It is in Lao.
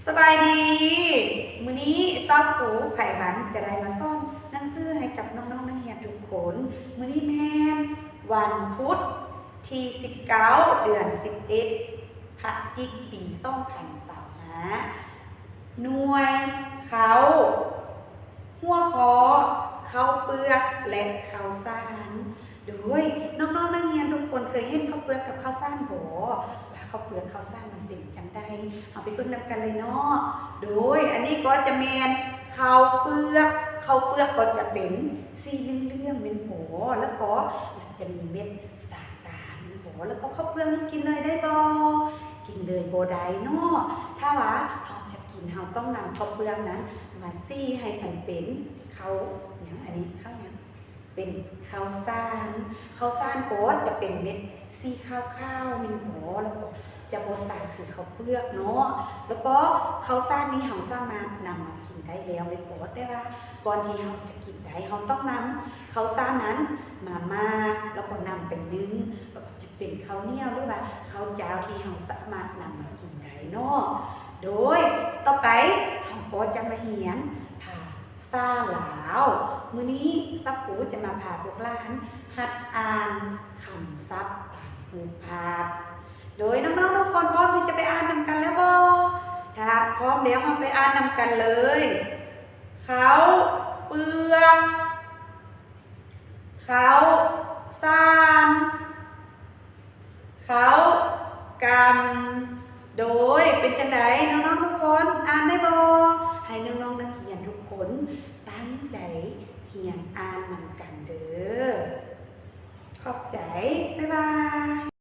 ສະບາຍດີ ມື້ນີ້ຊາວຄູໄພວັນຈະໄດ້ມາສອນໜັງສືໃຫ້ກັບນ້ອງໆນັກຮຽນທຸກຄົນ. ມື້ນີ້ແມ່ນວັນພຸດທີສິບເກົ້າ ເດືອນສິບເອັດ ພະຈິກ ປີສອງພັນຊາວຫ້າ ໜ່ວຍເຂົ້າ ຫົວຂໍ້ ເຂົ້າເປືອກ ແລະ ເຂົ້າສານ. ໂດຍ ນ້ອງໆນັກຮຽນທຸກຄົນເຄີຍເຫັນເຂົ້າເປືອກກັບເຂົ້າສານບໍ່? ວ່າເຂົ້າເປືອກເຂົ້າສານມັນເປັນຈັ່ງໃດ? ເຮົາໄປເບິ່ງນຳກັນເລີຍເນາະ. ໂດຍ ອັນນີ້ກໍຈະແມ່ນເຂົ້າເປືອກ, ເຂົ້າເປືອກກໍຈະເປັນສີເຫຼືອງໆແມ່ນບໍ່? ແລ້ວກໍມັນຈະມີເມັດສາໆແມ່ນບໍ່? ແລ້ວກໍເຂົ້າເປືອກນີ້ກິນເລີຍໄດ້ບໍ່? ກິນເລີຍບໍ່ໄດ້ເນາະ. ຖ້າວ່າເຮົາຈະກິນ ເຮົາຕ້ອງນຳເຂົ້າເປືອກນັ້ນມາສີໃຫ້ມັນເປັນເຂົ້າຫຍັງ? ອັນນີ້ເຂົ້າຫຍັງ? ເປັນເຂົ້າສານ. ເຂົ້າສານກໍຈະເປັນເມັດສີຂາວໆແມ່ນບໍ່? ແລ້ວກໍຈະບໍ່ໃສຄືເຂົ້າເປືອກເນາະ. ແລ້ວກໍເຂົ້າສານນີ້ເຮົາສາມາດນຳມາກິນໄດ້ແລ້ວແມ່ນບໍ່? ແຕ່ວ່າກ່ອນທີ່ເຮົາຈະກິນໄດ້ ເຮົາຕ້ອງນຳເຂົ້າສານນັ້ນມາໝາກ ແລ້ວກໍນຳໄປໜຶ້ງ ແລ້ວກໍຈະເປັນເຂົ້າໜຽວ ຫຼືວ່າເຂົ້າຈ້າວທີ່ເຮົາສາມາດນຳມາກິນໄດ້ເນາະ. ໂດຍ ຕໍ່ໄປເຮົາກໍຈະມາຮຽນພາ ສາລາວ. ມື້ນີ້ຊາວຄູຈະມາພາພວກຫຼານຫັດອ່ານຄຳສັບຕາມຮູບພາບ. ໂດຍນ້ອງໆທຸກຄົນພ້ອມທີ່ຈະໄປອ່ານນຳກັນແລ້ວບໍ່? ຖ້າພ້ອມແລ້ວ ເຮົາໄປອ່ານນຳກັນເລີຍ. ເຂົ້າເປືອກ ເຂົ້າສານ ເຂົ້າກຳ. ໂດຍ ເປັນຈັ່ງໃດນ້ອງໆທຸກຄົນ ອ່ານໄດ້ບໍ່? ໃຫ້ນ້ອງໆນັກຮຽນທຸກຄົນຕັ້ງໃຈຮຽນອ່ານນຳກັນເດີ້. ຂອບໃຈ ບາຍບາຍ.